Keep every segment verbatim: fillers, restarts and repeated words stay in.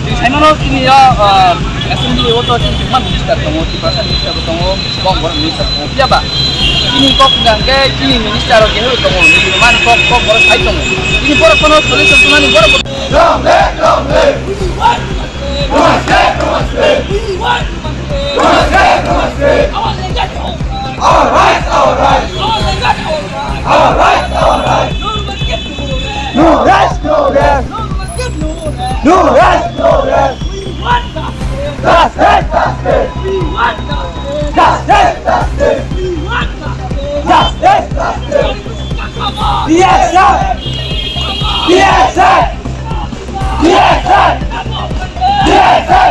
Chini saimano chini yo, ah, assembly o to chini kwbangma minister tongo, Tiprasa minister bo tongo, Kokborok minister tongo. Phiya ba chini kok hwnkha hwnkhe chini minister rok kehe tongo, nini man kok, Kokborok sai tongo. Chini borok phano solution twnani borok. Long live, long live. We want justice. We want justice. We want justice. Our legal rights. Our rights, our rights. Our legal rights. Our rights, our rights. No one get no rest. No rest, no rest. No one get no rest. No rest, no rest. We want justice. Justice, justice. We want justice. Justice, justice. We want justice. Justice, justice. Yes, sir. Yes, sir. Yes, sir. Yes, sir.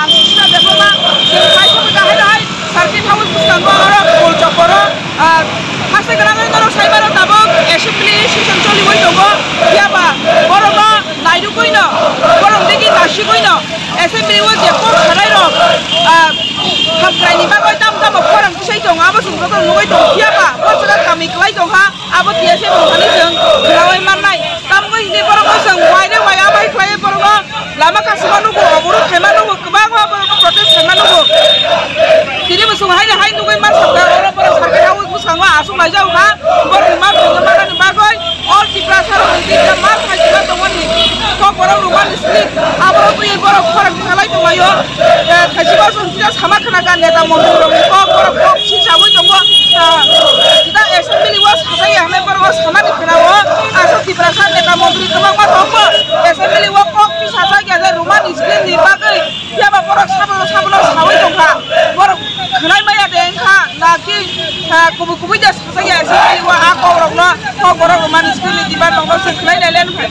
Ang Isra Debbarma, chwng hai samung kahai hai circuit house bwskango oro Gol Chokoro, ah, haste gwnangwi norok sai mano tabuk assembly session choliwi tongo, phiya ba borokno nairwgwino, borok digi nasigwino assembly o je kok sanai rok, ah, hamkraini bagwi tamo tamo khorang tisai tongo, abo chwng joto nugwi tongo, phiya ba bo jaga kami kwlai tongkha. Abo T S F rok thani chwng khwnaui mannai. Tamoni hwnwi borokno chwng wainwi wai abai khlaiwi borokno lama kasima nugo, oborog khaima nugo, kwbangma borokno protest khaima nugo. Tini bo chwng haino hai nugwi mansukha, oro borok circuit house bwskango achuk laijak kha. Borokni ma phunukna bagwi all Tiprasa rokni twi ma phai tongma tongmani kok borok rwmani script aborok twiwi borok khorang khalai tonglaio. Eh, khaisiba chwng kisa sama khna kha neta montri rokni kok, borok kok si chawi tongo. Ah, kita assembly o sajak ya hwnwi borok o samani khna o. Aswk Tiprasa neta montri kwbangma tongo. Assembly o kok si sajak ya je Roman script ni bagwi. Phiya ba borok sabono sabono sawi tongkha. Borok khwnai maya de wngkha na ki, ah, kubui kubui de sajak ya assembly o a kok rokno kok borok Roman script ni demand rokno se khwnai nai le nukha.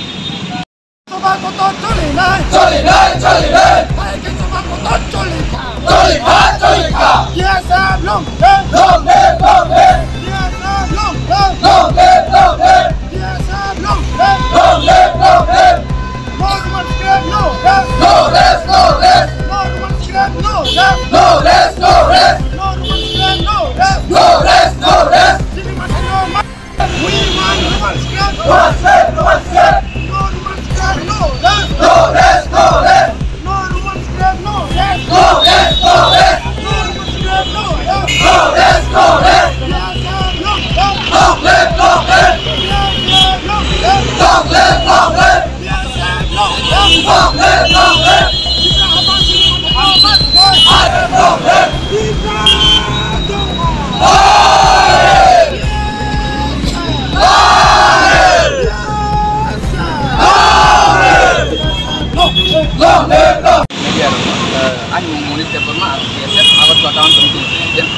Sabha kotor choli nai. Choli nai, choli nai. Hai ke sabha kotor choli kha. Choli kha, choli kha. T S F long live. Long live, long live. T S F long live. Long live, long live. T S F long live. Long live, long live. No women's club, no rest. No rest, no rest. No women's club, no rest. No rest, no rest. No women's club, no rest. No rest, no rest. Chini masa no ma- We want women's club. Women's club, women's club. No women's club, no rest. No rest, no rest. No women's club, no rest. No rest, no rest. No women's club, no rest. No rest, no rest. Yes, sir, no rest. Long live, long live. Yes, sir, no rest. Long live, long live. Yes, sir, no rest. Long live, long live. Media rok, eh, ani mung Monish Debbarma, ang T S F Agartala Town Committee ni President.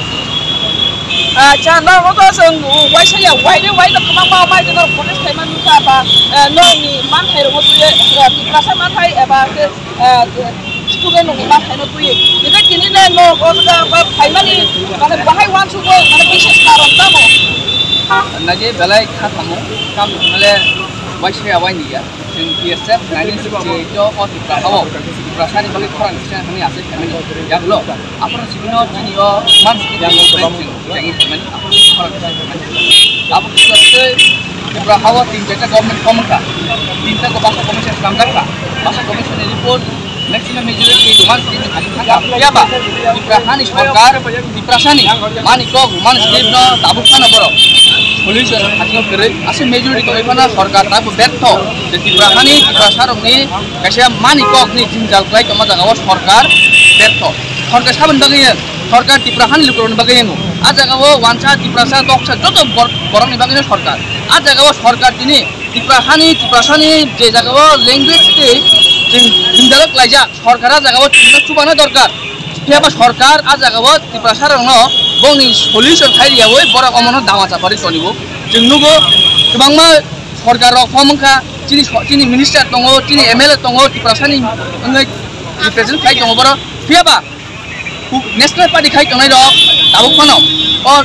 Acha, no, oto chwng waisa ya, waide, waide kwbangma mai de norok protest khaima nukha ba, eh, norokni manthai rokno twiwi, eh, Tiprasa manthai eba khe, eh, student rokni manthai no twiwi. Hingkhe tini le norok o jaga ba phaimani, mane, bahai uansukwi, mane, bises karon tamo. Nage belai kha tamo, kam le waisa ya waini ya. Chwng T S F nineteen sixty-eight o Tiprasa o, Tiprasani bagwi khorang kisa hwnwi aswk khaimani. Yagulo, aphuru simi no chini o mansi khe chwng jagwi khaimani, aphuru khorang kisa khaimani. Abo kisa tei Tiprasa o tin charta government form wngkha, tinta ko basa commission swnamjak kha, basa commission ni report maximum majority Roman script ni thani thangkha. Phiya ba Tiprasani sorkar Tiprasani mani kok Roman script no tabuk phano borok solution hatingo kwrwi aswk majority tongwi phano sorkar tabuk bertho je Tiprasani Tiprasa rokni kaisa mani kok ni jwngjal khlai tongma jaga o sorkar bertho. Sorkar saboni bagwi sorkar Tiprasani lukurokni bagwi wngo. A jaga o wansa Tiprasa toksa joto bor-, borokni bagwi no sorkar. A jaga o sorkar tini Tiprasani, Tiprasani je jaga o language tei jwngjal khlaijak. Sorkar a jaga o chwngno chubana dorkar. Phiya ba sorkar a jaga o Tiprasa rokno bongni solution khai riyawi borok omono dama chapari tonibo. Chwng nugo kwbangma sorkar rok phom wngkha, chini so-, chini minister tongo, chini M L A tongo, Tiprasani wngwi represent khai tongo borok. Phiya ba national party khai tongnai rok tabuk phano o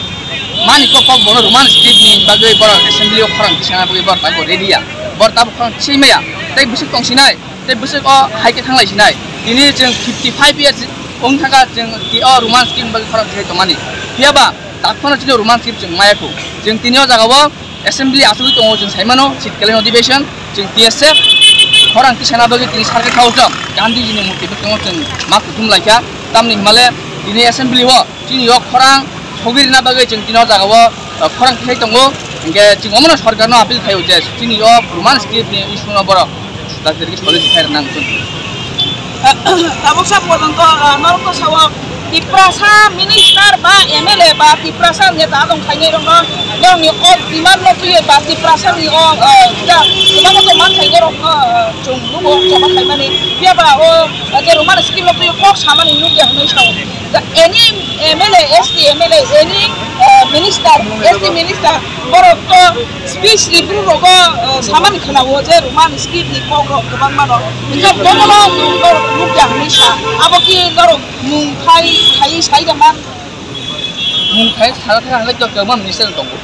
mani kok kok bono Roman script ni bagwi borok assembly o khorang tisana bagwi borok tabuk ready ya. Borok tabuk khorang tisai maya. Tei bwswk tong sinai. Tei bwswk o hai khe thanglai sinai. Tini chwng fifty five years wng thangkha chwng tei o Roman script bagwi khorang tisai tongmani. Phiya ba tak phano chini Roman script chwng maya kho. Chwng tini o jaga o assembly achugwi tongo chwng sai mano, shitkalin odhibeshon, chwng T S F, Khorang tisana bagwi tini circuit house o Gandhiji ni murti bwskango chwng ma kuthum laikha. Tamni hwnmale tini assembly o chini o khorang sogwi rwna bagwi chwng tini o jaga o, uh, khorang tisai tongo. Hinkhe chwng omono sorkarno appeal khaio je chini o Roman script ni issue no borok Tabuk sa porjonto, ah, norok to sao Tiprasa minister ba M L A ba Tiprasa neta tong khainai rok no, norok ni o demand no twiwi ba Tiprasa ni o, ah, ja, demand no man khainai rok no, ah, chwng nugo choba khaimani. Phiya ba o, ah, je Roman script no twiwi kok samani nukya hwnwi sao. The any M L A, S T M L A, any, uh, minister, S T minister, borok to speech ribru rogo, uh, samani khwnao je Roman script ni kok rok kwbangma rok. Hingkhe bono no norok nukya hwnwi sa. Abo ki norok mung khai, khai sai da man. Mung khai sara thara hwnwi to kwbangma minister tongo.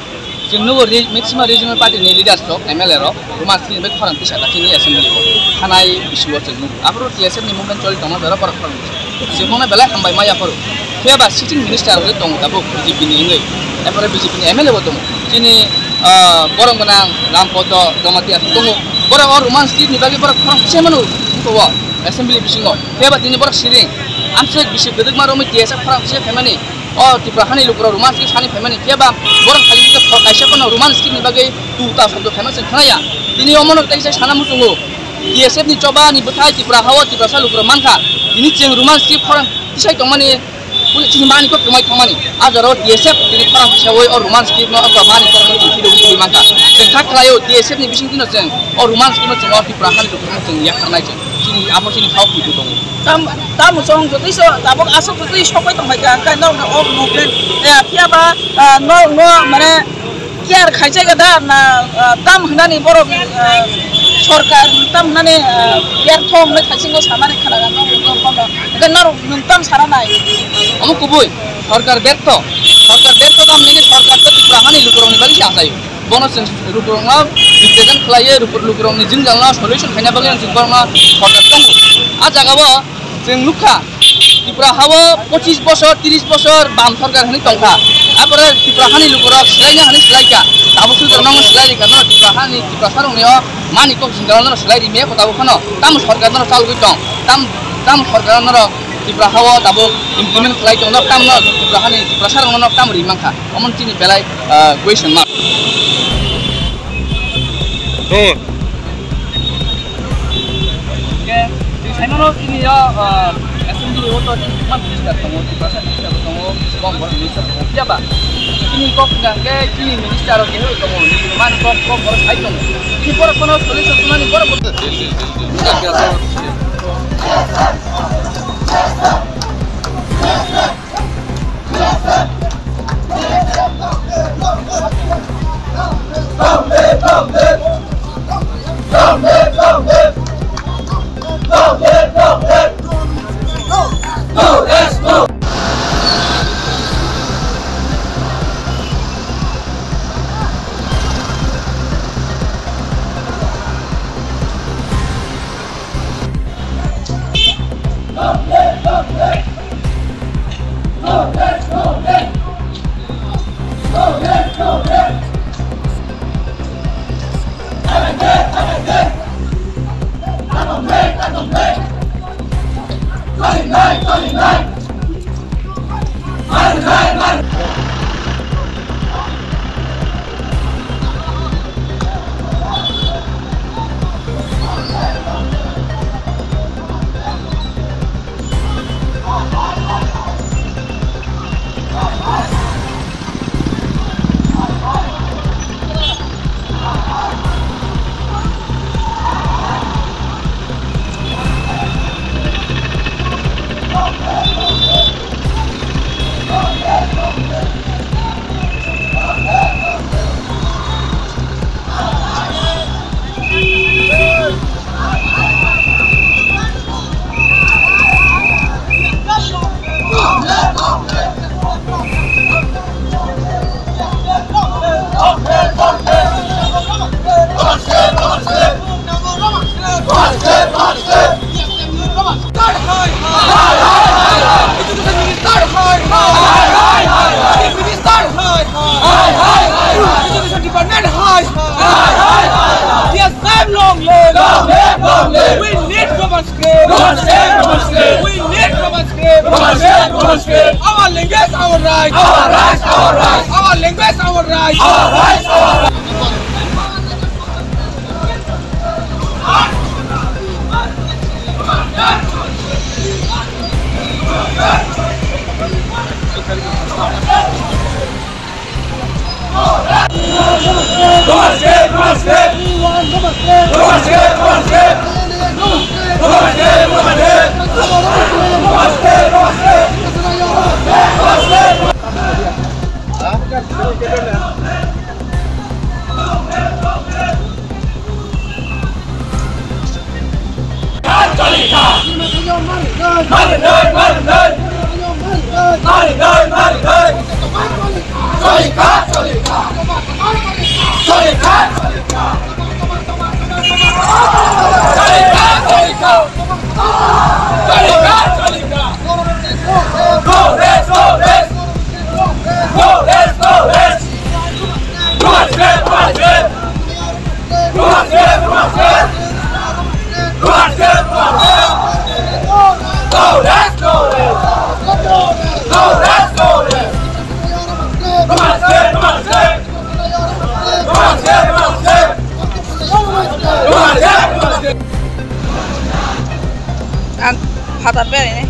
Chwng nugo re-, maximum regional party ni leaders rok, M L A rok, Roman script bai khorang tisa ta chini assembly o. Hanai bisi o chwng nugo. Aphuru T S F ni movement choli tongma jora borok khorang tisa. Chwng mano belai hambai maya phuru. Phiya ba sitting minister rok tongo tabuk B J P ni wngwi. Epore B J P ni M L A bo tongo. Chini, ah, borok gwnang Rampodo Jamatia tongo. Borok o Roman script ni bagwi borok khorang tisa mano nugo o assembly bisingo. Phiya ba tini borok siring. Amswk bisi kwdwkma romwi T S F khorang tisa khaimani. O Tripura hani lukurok Roman script sani phaimani khe ba borok thani khe kaisa phano Roman script ni bagwi tu ta sabdo khaima se khnaya. Tini omono kaisa sana muchungo T S F ni choba ni bwthai Tripura hao Tiprasa lukurok mankha. Tini chwng Roman script khorang tisai tongmani, puli chini mani kok kwmai thangmani. A jora o T S F tini khorang tisawi o Roman script no o mani khorang no twi twi mankha. Chwng kha khlaio T S F ni bising tino chwng o Roman script no chwng o Tripura hani lukurok no chwng yak kharnai chwng. Chini amo chini hao kuitu tongo. Tam, tamo chong jotoi so, tabok aswk jotoi sokoi tong phaikha, hwnkhe norokno o movement, eh, phiya ba, ah, norokno mane care khaijak da na, ah, tam hwnani borok, ah, sorkar tam hwnani, ah, bertho hwnwi thaisingo samani khwnaga norok, norok, norok, hwnkhe norok nwng tam sana nai. Omo kubui, sorkar bertho, sorkar bertho tam nini sorkar to Tripura hani lukurokni bagwi se achaio. Bono chwng lukurokno represent khlaiwi lukur-, lukurokni jwngjalno solution khaina bagwi chwng borokno sorkar tongo. A jagao chwng nukha, Tripura hao pochis bosor, tris bosor bam sorkar hwnwi tongkha. Apore Tripura hani lukurok swlaina hwnwi swlaikha. Tabuk swkang nokno swlai rikha, no Tripura hani, Tiprasa rokni o mani kok jwngjalno swlai rimaya tabuk phano tamo sorkar no chalogwi tong. Tam, tamo sorkar norok Tripura hao tabuk implement khlai tong, nok tamo no Tripura hani Tiprasa rokno nok tamo ri mankha. Omo chini belai, ah, question mark. Hwnkhe, chwng saimano chini yo, ah, assembly o to chini kwbangma minister tongo, Tiprasa minister bo tongo, kok borok minister tongo. Phiya ba chini kok hwnkha hwnkhe chini minister rok kehe tongo, nini man kok, kok borok sai tongo. Chini borok kono solution twnani borok. Our rights, our rights. Our language, our rights. Our rights, our rights. Ang phatar beraini.